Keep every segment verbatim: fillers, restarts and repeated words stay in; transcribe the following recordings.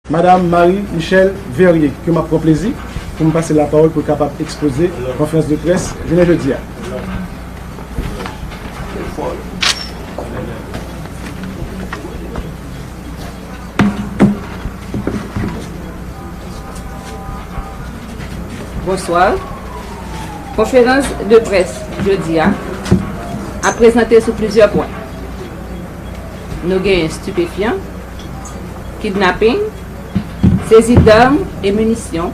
Madam Marie Michelle Verrier, ke m ap pran plezi pou m pase lapawòl pou l kapab ekspoze konferans de près jounen jodi a. Bonswa. Konferans de près jodi a ap prezante sou plizyè pwen. Nou genyen stipefyan, kidnaping, sezi dam e minisyon,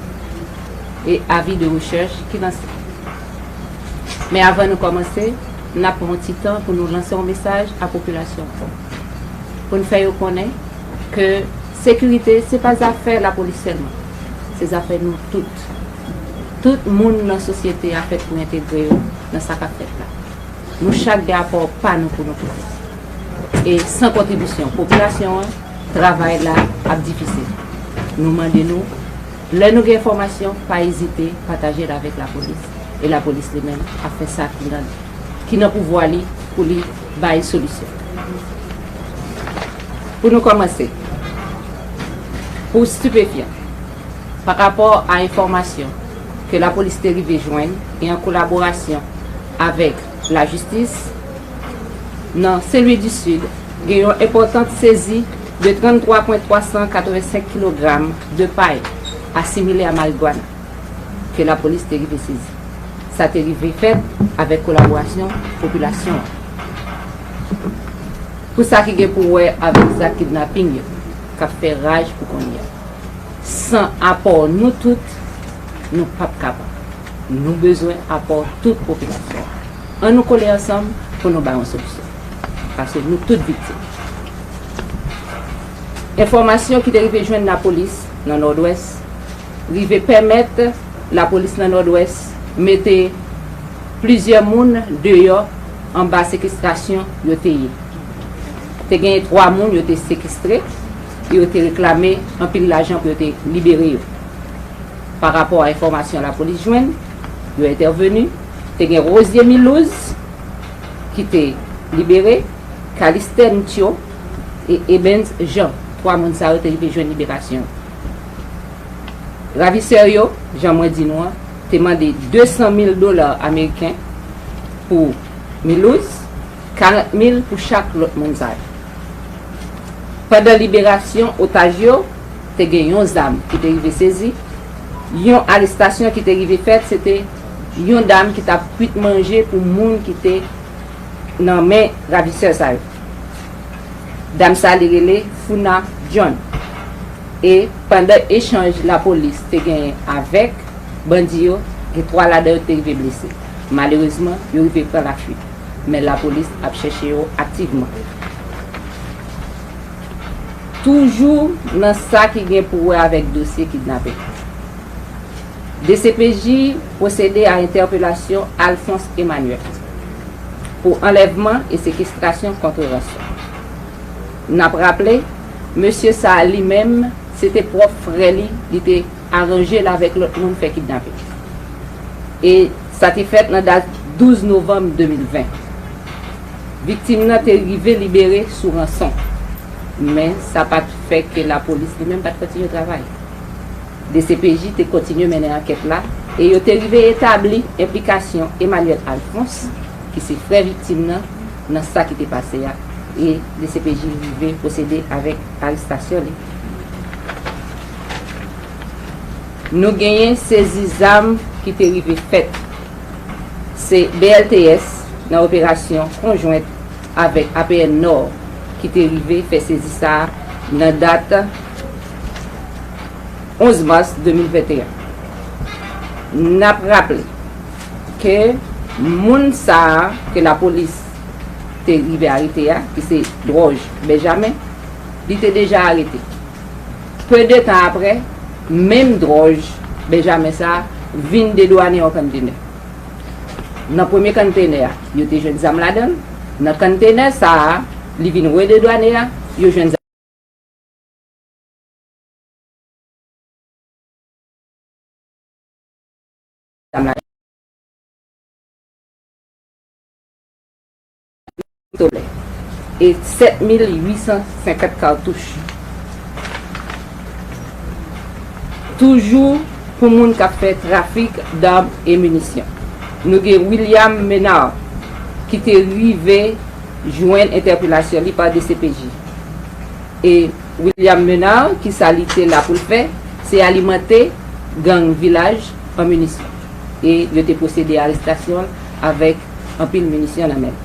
e avi de rechèch ki lanse. Men avan nou kòmanse, n ap pran yon ti tan pou nou lanse yon mesaj a popilasyon an, pou n fè yo konnen ke sekirite se pa zafè lapolis sèlman, se zafè nou tout. Tout moun nan sosyete a fèt pou entegre yo nan sa k ap fèt la. Nou chak gen apò pa nou pou nou pote. E san kontribisyon popilasyon an, travay la ap difisil. Nou mande nou, lè nou gen enfòmasyon, pa ezite pataje l avèk lapolis. E lapolis li menm ap fè sa ki nan, ki nan pouvwa li pou li bay solisyon. Pou nou kòmanse, pou stipefyan, pa rapò a enfòmasyon ke lapolis te rive jwenn e an kolaborasyon avèk lajistis, nan Sen Lwi di Sid, gen yon enpòtant sezi de tranntwa pwen twa san katrevensenk kilogram de pay asimile a marigwana ke lapolis te rive sezi. Sa te rive fèt avèk kolaborasyon popilasyon an. Pou sa ki gen pou wè avèk zak kidnaping yo, k ap fè raj pou kounye a. San apò nou tout, nou p ap kapab. Nou bezwen apò tout popilasyon an. An nou kole ansanm pou nou bay yon solisyon. Paske nou tout viktim. Enfòmasyon ki te rive jwenn lapolis nan Nòdwès rive pèmèt lapolis nan Nòdwès mete plizyè moun deyò anba sekestrasyon yo te ye. Te genyen twa moun yo te sekestre, e yo te reklame anpil lajan pou yo te libere yo. Pa rapò a enfòmasyon lapolis jwenn, yo entèveni, te gen Rosier Milouz ki te libere, Calistène Thio e Ebens Jean. Twa moun sa yo te rive jwenn liberasyon yo. Ravisè yo, jan mwen di nou an, te mande de san mil dola ameriken pou Milouz, karant mil pou chak lòt moun sa yo. Pandan liberasyon otaj yo, te gen yon zam ki te rive sezi. Yon arestasyon ki te rive fèt, se te yon dam ki t ap kwit manje pou moun ki te nan men ravisè sa yo. Dam sa, li rele Funa John. E pandan echanj lapolis te genyen avèk bandi yo, gen twa ladan yo te rive blese. Malerezman, yo rive pran lafwit. Men lapolis ap chèche yo aktivman. Toujou nan sa ki gen pou wè avèk dosye kidnaping, D C P J pwosede a entèpelasyon Alphonse Emmanuel pou anlèvman e sekestrasyon kont ranson. N ap raple, mesye sa a li menm, se te pwòp frè li, li te aranje l avèk lòt moun fè kidnaping. E sa te fèt nan dat douz novanm de mil ven. Viktim nan te rive libere sou ranson, men sa pa t fè ke lapolis li menm pa t kontinye travay. D C P J te kontinye mennen ankèt la e yo te rive etabli enplikasyon Emmanuel Alphonse, ki se frè viktim nan, nan sa ki te pase a, e D C P J rive pwosede avèk arestasyon li. Nou genyen sezi zam ki te rive fèt. Se B L T S nan operasyon konjwent avèk A P N Nò ki te rive fè sezi sa a nan dat onz mas de mil venteyen. N ap raple ke moun sa a ke lapolis te rive arete a, ki se Dròj Benjamen, li te deja arete. Pe de tan apre, menm Dròj Benjamen sa a vin dedwane yon kontenè. Nan premye kontenè a, yo te jwenn zam ladan l. Nan kontenè sa a, li vin rededwane a, yo jwenn zam. E sèt mil uit san senkant katouch. Toujou pou moun k ap fè trafik dam e minisyon. Nou gen William Menard ki te rive jwenn entèpelasyon li pa D C P J. E William Menard, kisa li te la pou l fè? Se alimante gang Vilaj an minisyon. E yo te pwosede arestasyon l avèk anpil minisyon nan men l.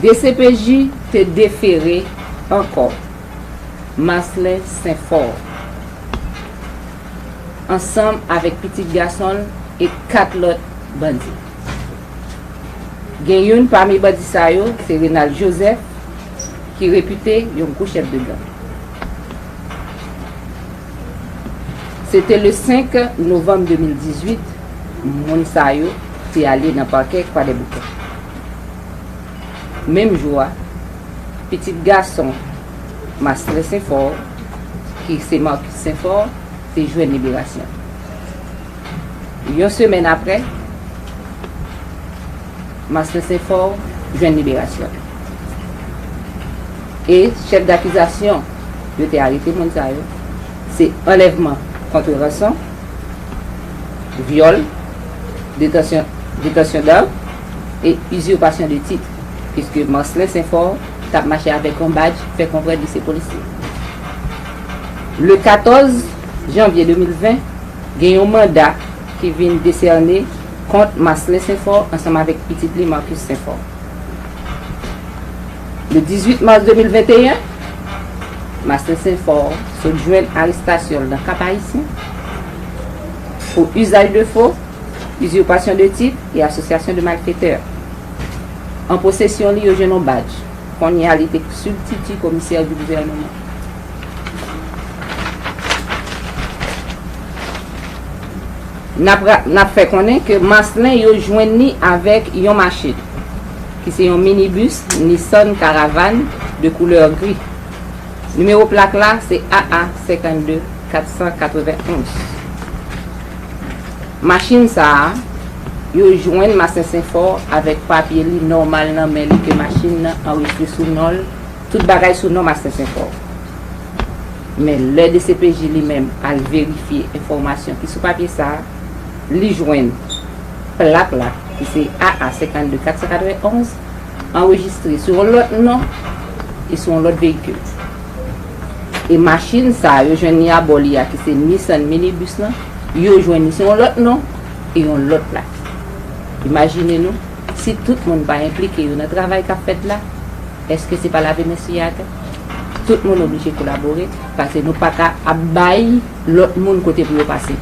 D C P J te defere ankò Marcelin Saint-Fort ansanm avèk pitit gason l e kat lòt bandi. Gen youn pami bandi sa yo, se Renald Joseph, ki repite yon gwo chèf de gang. Se te le senk novanm de mil dizuit, moun sa yo te ale nan pakè Kwadèboukè. Menm jou a, pitit gason Marcelin Saint-Fort, ki se Marcus Saint-Fort, te jwenn liberasyon. Yon semèn apre, Marcelin Saint-Fort jwenn liberasyon. E chèf dakizasyon yo te arete moun sa yo, se anlèvman kont ranson, vyòl, detansyon, detansyon dam e izirpasyon de tit, piske Marcelin Saint-Fort t ap mache avèk yon badj, fè konprann li se polisye. Le katòz janvye de mil ven, gen yon manda ki vin desène kont Marcelin Saint-Fort ansanm avèk pitit li Marcus Saint-Fort. Le dizuit mas de mil venteyen, Marcelin Saint-Fort sot jwenn arestasyon l nan Kap Ayisyen pou usage de faux, usurpation de titre et association de malfaiteurs. An posesyon li, yo jwenn yon badj. Kounye a, li te substitut commissaire du gouvernement. N ap ra-, n ap fè konnen ke Marcelin yo jwenn li avèk yon machin, ki se yon minibus Nissan Caravane de koulè gri. Nimewo plak la se A A senkannde katsan katrevenonz. Machin sa a, yo jwenn Marcelin Saint-Fort avèk papye li nòmal nan men li, ke machin nan anrejistre sou non l, tout bagay sou non Marcelin Saint-Fort. Men lè D C P J li menm al verifye enfòmasyon ki sou papye sa a, li jwenn plak la, ki se A A senkannde katsan katrevenonz, anrejistre sou yon lòt non e sou yon lòt veyikil. E machin sa a, yo jwenn li abò li a, ki se Nissan minibus lan, yo jwenn li sou yon lòt non e yon lòt plak. Imajine nou, si tout moun pa enplike yo nan travay k ap fèt la, èske se pa lave men sou atè? Tout moun oblije kolabore, paske nou pa ka ap bay lòt moun kote pou yo pase.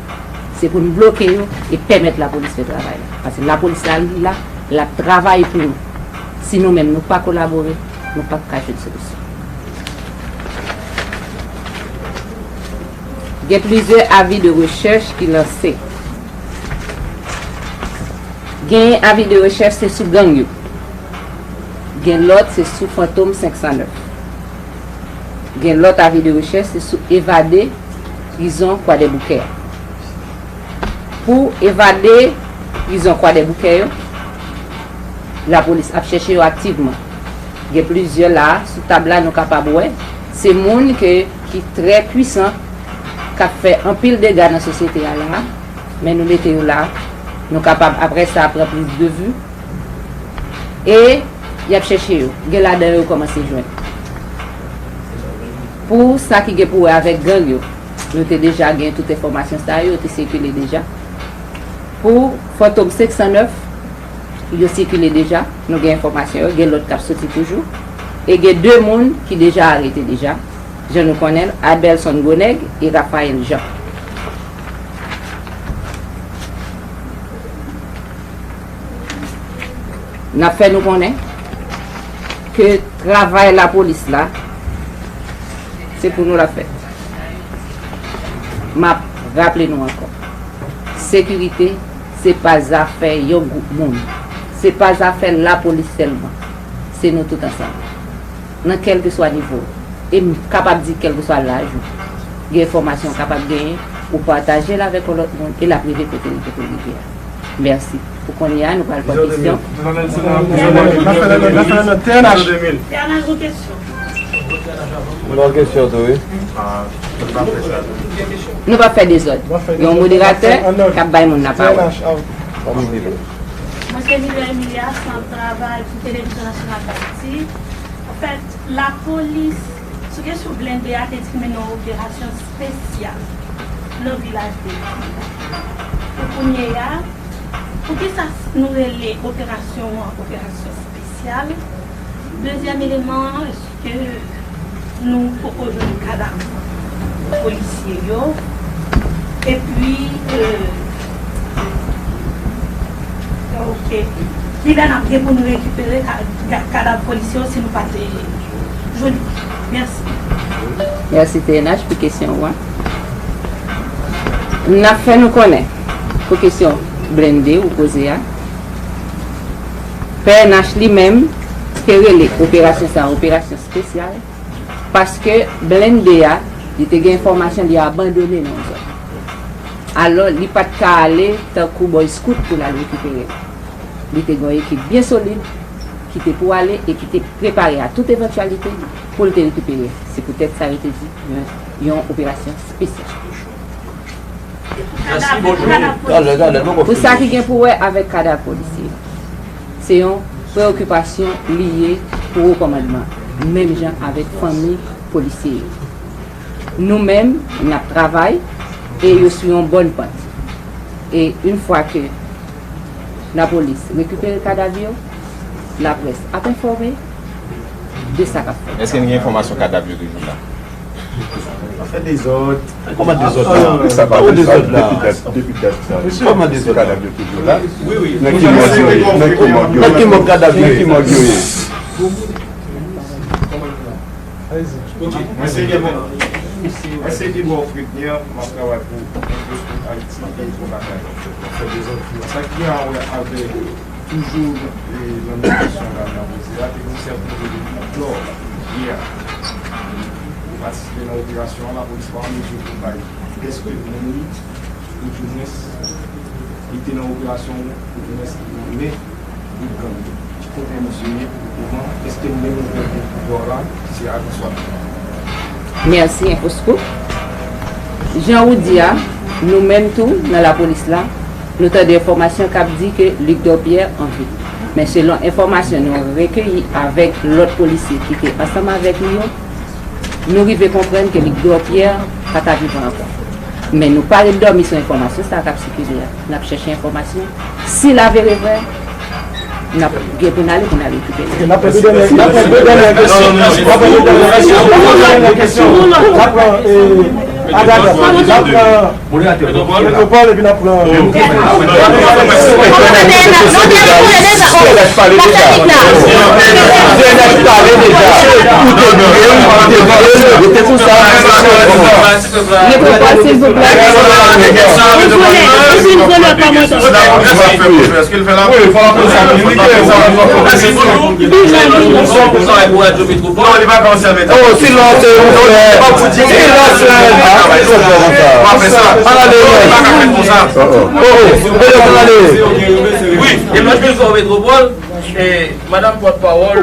Se pou n bloke yo e pèmèt lapolis fè travay la. Paske lapolis la, li la, l ap travay pou nou. Si nou menm nou pa kolabore, nou p ap ka jwenn solisyon. Gen plizyè avi de rechèch ki lanse. Gen avi de rechèch se sou gang yo. Gen lòt se sou Fantom senk san nèf. Gen lòt avi de rechèch se sou evade prizon Kwadèboukè a. Pou evade prizon Kwadèboukè yo, lapolis ap chèche yo aktivman. Gen plizyè la, sou tab la, nou kapab wè. Se moun ke, ki trè pwisan, k ap fè anpil dega nan sosyete a la, men nou mete yo la. Nou kapab, apre sa, pran priz de vi. E y ap chèche yo. Gen ladan yo, yo kòmanse jwenn. Pou sa ki gen pou wè avèk gang yo, nou te deja gen tout enfòmasyon sa yo, yo te sikile deja. Pou Fantom senk san nèf, yo sikile deja, nou gen enfòmasyon yo, gen lòt k ap soti toujou. E gen de moun ki deja arete deja, jan nou konnen l, Abelson Gwonèg e Raphaël Jean. N ap fè nou konnen ke travay lapolis la, se pou nou l ap fèt. M ap raple nou ankò, sekirite, se pa zafè yon gwoup moun. Se pa zafè lapolis sèlman. Se nou tout ansanm. Nan kèlkeswa nivo. E m kapab di kèlkeswa laj ou. Gen enfòmasyon ou kapab genyen, ou pataje l avèk yon lòt moun e l ap rive kote l gen pou l rive a. Mèsi. Pou kounye a, nou pral pran kesyon. N ap fè lòt, n ap fè lòt, T N H. T N H, yon kesyon. Mwen gen yon kesyon tou, wi. Nou p ap fè dezòd. Gen yon moderatè k ap bay moun lapawòl. Mwen se Miller Emilia, sa m travay pou Televizyon Nasyonal d Ayiti. Anfèt, lapolis, sou kesyon blende a, te di ki mennen yon operasyon espesyal nan vilaj de Pou kounye a, poukisa nou rele operasyon an operasyon espesyal? Dezyèm eleman an, èske nou poko jwenn kadav polisye yo? Epi, euh, ok, kilè n ap gen pou nou rekipere kadav polisye yo si nou pa te jwenn li? Mèsi. Mèsi T N H pou kesyon ou an. N ap fè nou konnen pou kesyon blende ou poze a. P N H li menm te rele operasyon sa a operasyon espesyal paske blende a, li te gen enfòmasyon li abandone nan yon zòn. Alò, li pa t ka ale tankou Boy Scout pou l al rekipere l. Li te gen yon ekip byen solid ki te pou ale e ki te prepare a tout evantyalite pou l te rekipere. Se poutèt sa yo te di yon, yon operasyon espesyal. Pou sa ki gen pou wè avèk kadav polisye, se yon preyokipasyon li ye pou wo kòmandman, menm jan avèk fanmi polisye yo. Nou menm, n ap travay e yo sou yon bòn pant. E yon fwa ke lapolis rekipere kadav yo, laprès ap enfòme de sa k ap fèt. Èske n gen enfòmasyon kadav yo toujou la? Fè dezòd. Kòman dezòd la? Kòman dezòd la? Depi dat sa. Kòman dezòd la? Kadav yo toujou la? Nan ki mòg yo ye? Nan ki mòg yo ye? Nan ki mòg yo ye? Ok, mwen se Debò. Mwen se Debò Fredner, m ap travay pou Infoscoop Haiti e Fon Lakay. Sa ki gen a wè avèk toujou nan kesyon la nan poze a, te gen yon sèten de Victor yè a. Pou patisipe nan operasyon an, lapolis pa an mezi pou bay dèske moun li, ou dimwens li te nan operasyon, ou dimwens li nan men gwoup gang yo. Ki kote misye ye pou le moman? Èske nou menm nou pèdi pouvwa la? Se a bonswa. Mèsi Infoscoop. Jan ou di a, nou menm tou nan lapolis la, nou tande enfòmasyon k ap di ke Luc Dorpierre an vi. Men selon enfòmasyon nou rekeyi avèk lòt polisye ki te ansanm avèk li yo, nou rive konprann ke Luc Dorpierre pa ta vivan ankò. Men nou pa ret dòmi sou enfòmasyon sa a k ap sikile a. N ap chèche enfòmasyon. Si l avere vrè, n ap gen pou n ale pou n al rekipere. N ap pran de dènyè kesyon. N ap pran de dènyè kesyon. N ap pran de dènyè kesyon. N ap pran, eh, Agatha. N ap pran Metropole epi n ap pran. T N H pale deja. T N H pale deja. Ou te bliye, ou te bliye, ou te konsa. Metropole, silvouplè. Ou konnen, ou fin konnen kòman sa. Wi, fò lapolis ap vin. Li gen sa. Mèsi pou nou. Ou travay pou Radyo Metropole. Non, li pa ka ansyen metè. Oh, silans, silvouplè. Silans, silvouplè. Pa fè sa. Pa fè sa. Ann ale. Non, li pa ka fèt konsa. Oh, oh. Ann ale. Wi, e mwen vin fò Metropole. E, madanm pòtpawòl,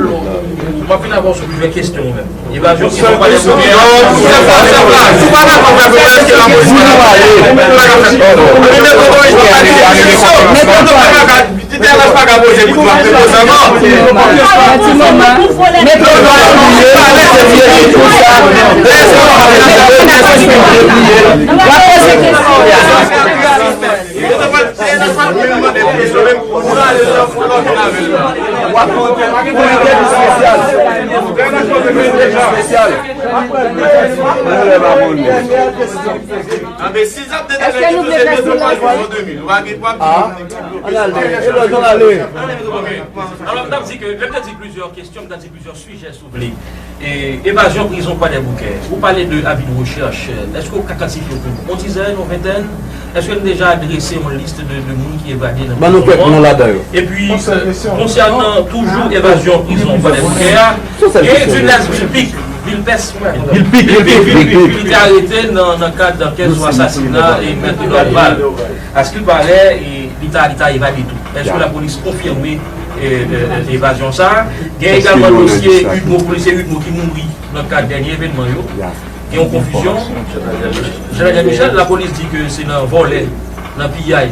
m ap vin avè w sou plizyè kesyon ou menm. Evazyon ki fè pale pou Pierre. Sèl sa, sèl sa. Si w pa dakò avè mwen, èske lapolis pa dakò? Mwen pa ka fè. Mwen pa ka fè. Ti tè la pa ka poze pou dwa. Ti moman. Mete dwa. Pale, se vye kou sa. Èske w pa dakò? W ap poze kesyon. Alò, m t ap di ke, lè m te di plizyè kesyon, m t ap di plizyè sijè, si w vle. E, evazyon prizon Kwadèboukè. Ou pale de avi de rechèch. Èske w ka kantifye pou nou? Yon dizèn, yon ventèn? Èske n deja drese yon lis de, de moun ki evade nan prizon an? Ban nou kèk non ladan yo. Epi, konsènan toujou evazyon prizon Kwadèboukè a, gen Vilnès Vilpique, Vilpès, Vilpique, Vilpique, Vilpique, li te arete nan, nan kad ankèt sou asasina e Mèt Norval. Askilpare, e, li ta, li ta evade tou. Èske lapolis konfime e, e, e, evazyon sa a. Gen egalman dosye Udmo, polisye Udmo ki mouri nan kad dènye evènman yo. Gen yon konfizyon. Jean Daniel Michel, lapolis di ke se nan vòlè, nan piyaj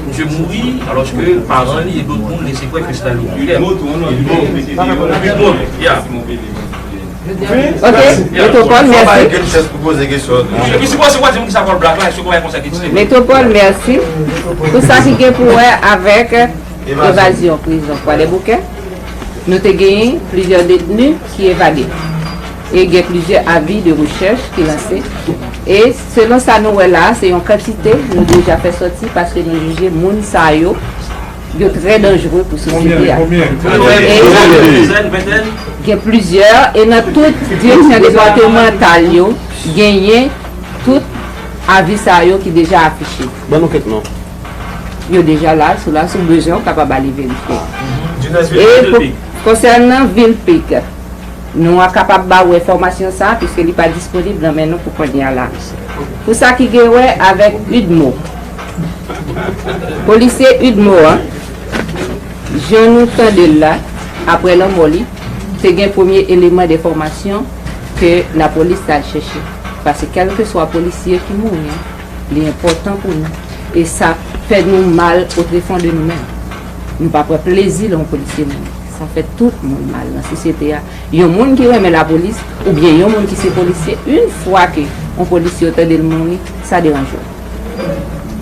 misye mouri, alòske paran li e dòt moun lese kwè ke se nan lokilè. Udmo, ya. Ok, Metropole, mèsi. Metropole, mèsi pou sa ki gen pou wè avèk evazyon prizon Kwadèboukè. Nou te genyen plizyè detni ki evade. E gen plizyè avi de rechèch ki lanse. E selon sa nou wè la, se yon kantite nou deja fè sòti paske nou jije moun sa yo, yo trè danjere pou sosyete a. E gen plizyè, e nan tout direksyon depatmantal yo, genyen tout avi sa yo ki deja afiche. Ban nou kèk non. Yo deja la, sou la, si w bezwen, w kapab ale verifye. E pou, konsènan Vil Pik, nou a kapab ba ou enfòmasyon sa a, piske li pa disponib nan men nou pou kounye a la. Pou sa ki gen wè avèk Udmo, polisye Udmo an, jan nou tande l la, apre lanmò li, te gen premye eleman de enfòmasyon ke lapolis t al chèche. Paske kèlkeswa polisye ki mouri an, li enpòtan pou nou. E sa fè nou mal o trefon de nou menm. Nou pa pran plezi lè yon polisye mouri. Sa fè tout moun mal nan sosyete a. Yon moun ki renmen lapolis, oubyen yon moun ki se polisye, yon fwa ke yon polisye ou tande l mouri, sa deranje w.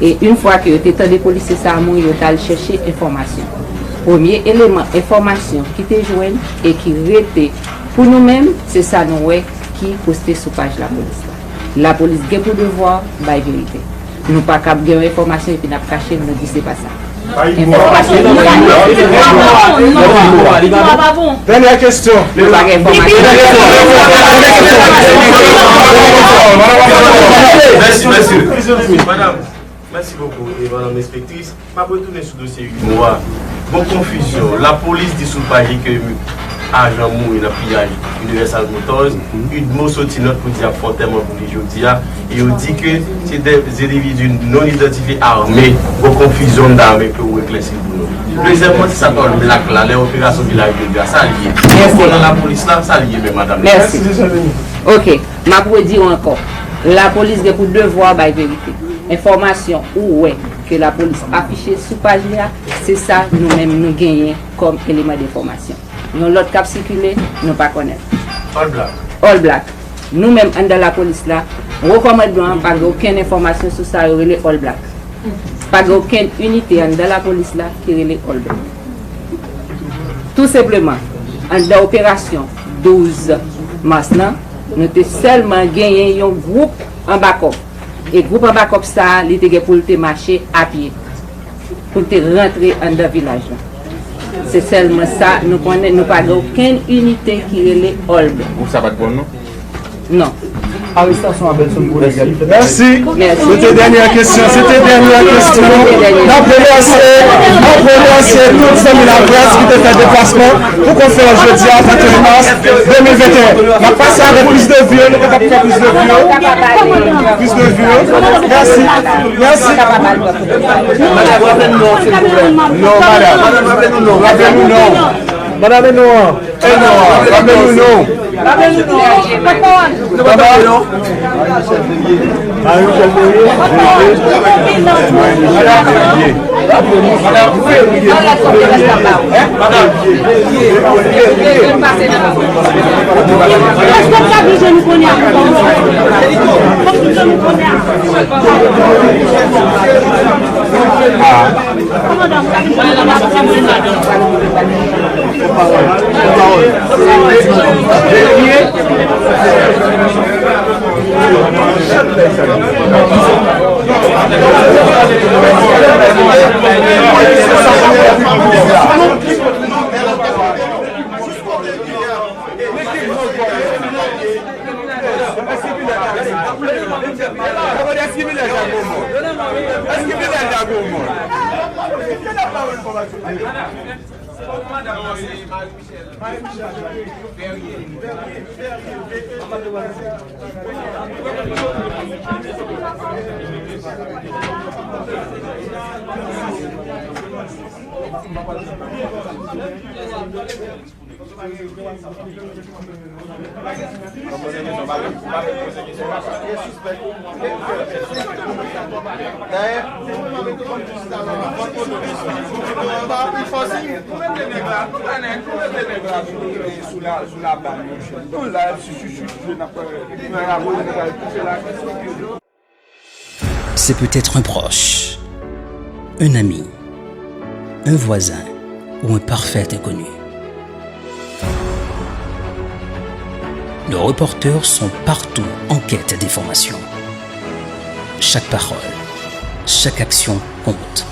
E yon fwa ke yo te tande polisye sa a mouri, yo t al chèche enfòmasyon. Premye eleman enfòmasyon ki te jwenn e ki rete pou nou menm, se sa nou wè ki poste sou paj lapolis la. Lapolis gen pou devwa bay verite. Nou pa kab gen yon enfòmasyon epi n ap kache l, nou di se pa sa. Enfòmasyon. Dènyè kesyon. Nou pa gen enfòmasyon. Mèsi, mèsi. Madam, mèsi bokou, e madam enspektris. M ap retounen sou dosye Udmo a. Bon konfizyon. Lapolis di sou paj li ke ajan mouri nan piyaj Universal Motors. Udmo soti nòt pou di y ap fè antèman pou li jodi a. E yo di ke se de endividi non idantifye ame. Bon konfizyon m ta renmen ke ou eklèsi l pou nou. Dezyèmman, se sa All Black la, lè operasyon vilaj jodi a, sa l ye. Yon fò nan lapolis la, sa l ye menm, madanm. Mèsi. Ok, m ap redi w ankò. Lapolis gen pou devwa bay verite. Enfòmasyon ou wè ke lapolis afiche sou paj li a, se sa nou menm nou genyen kòm eleman denfòmasyon. Yon lòt k ap sikile, nou pa konnen. All Black. All Black. Nou menm anndan lapolis la, wo kòmandman an pa gen okenn enfòmasyon sou sa yo rele All Black. Pa gen okenn inite anndan lapolis la ki rele All Black. Tou senpleman, anndan operasyon douz mas lan, nou te sèlman genyen yon gwoup anba kòb. E gwoup anba kòb sa a, li te gen pou l te mache apye, pou l te rantre anndan vilaj la. Se sèlman sa nou konnen, nou pa gen okenn inite ki rele All Black. Gwoup sa pa t bon non? Non. Arestasyon Abelson Bonegel. Mèsi. Mèsi. Se te dènyè kesyon. Se te dènyè kesyon. N ap remèsye, n ap remèsye tout zanmi laprès ki te fè deplasman pou konferans jodi a, venteyen mas de mil venteyen. N ap pase avèk plis de vi yo, nou kapab pran plis de vi yo. Plis de vi yo. Mèsi. Mèsi. Madanm, raple nou non, silvouplè. Non, madanm. Raple nou non. Madanm, non. E non, raple nou non. Madanm, non. Marie Michel Ferrier. C'est peut-être un proche, un ami, un voisin ou un parfait inconnu. Nos reporters sont partout en quête d'informations. Chaque parole, chaque action compte.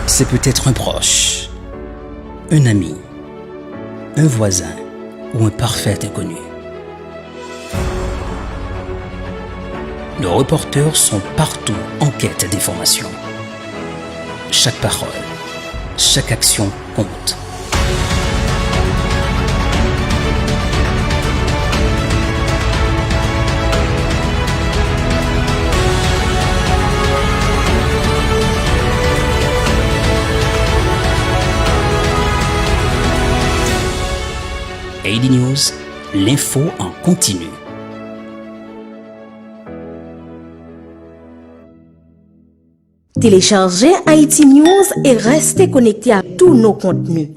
C'est peut-être un proche, un ami, un voisin ou un parfait inconnu. Nos reporters sont partout en quête d'informations. Chaque parole, chaque action compte. A D News, l'info en continu. Téléchargez Haïti News et restez connectés à tous nos contenus.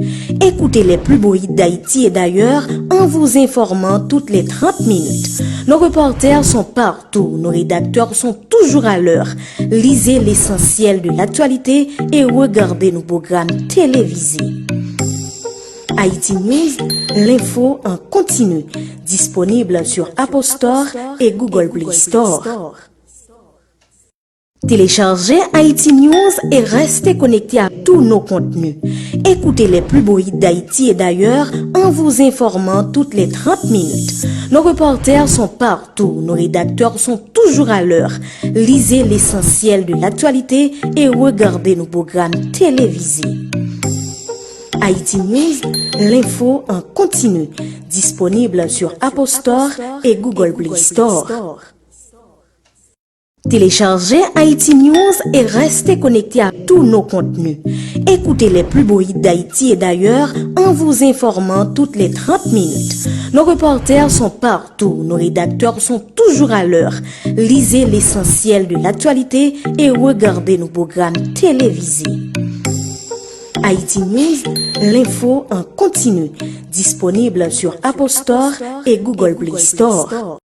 Écoutez les plus beaux hits d'Haïti et d'ailleurs en vous informant toutes les trente minutes. Nos reporters sont partout, nos rédacteurs sont toujours à l'heure. Lisez l'essentiel de l'actualité et regardez nos programmes télévisés. Haïti News, l'info en continu, disponible sur Apple Store et Google Play Store. Téléchargez Haïti News et restez connectés à tous nos contenus. Écoutez les plus beaux hits d'Haïti et d'ailleurs en vous informant toutes les trente minutes. Nos reporters sont partout, nos rédacteurs sont toujours à l'heure. Lisez l'essentiel de l'actualité et regardez nos programmes télévisés. Haïti News, l'info en continu, disponible sur Apple Store et Google Play Store. Téléchargez Haïti News et restez connectés à tous nos contenus. Écoutez les plus beaux hits d'Haïti et d'ailleurs en vous informant toutes les trente minutes. Nos reporters sont partout, nos rédacteurs sont toujours à l'heure. Lisez l'essentiel de l'actualité et regardez nos programmes télévisés. Haïti News, l'info en continu, disponible sur Apple Store et Google Play Store.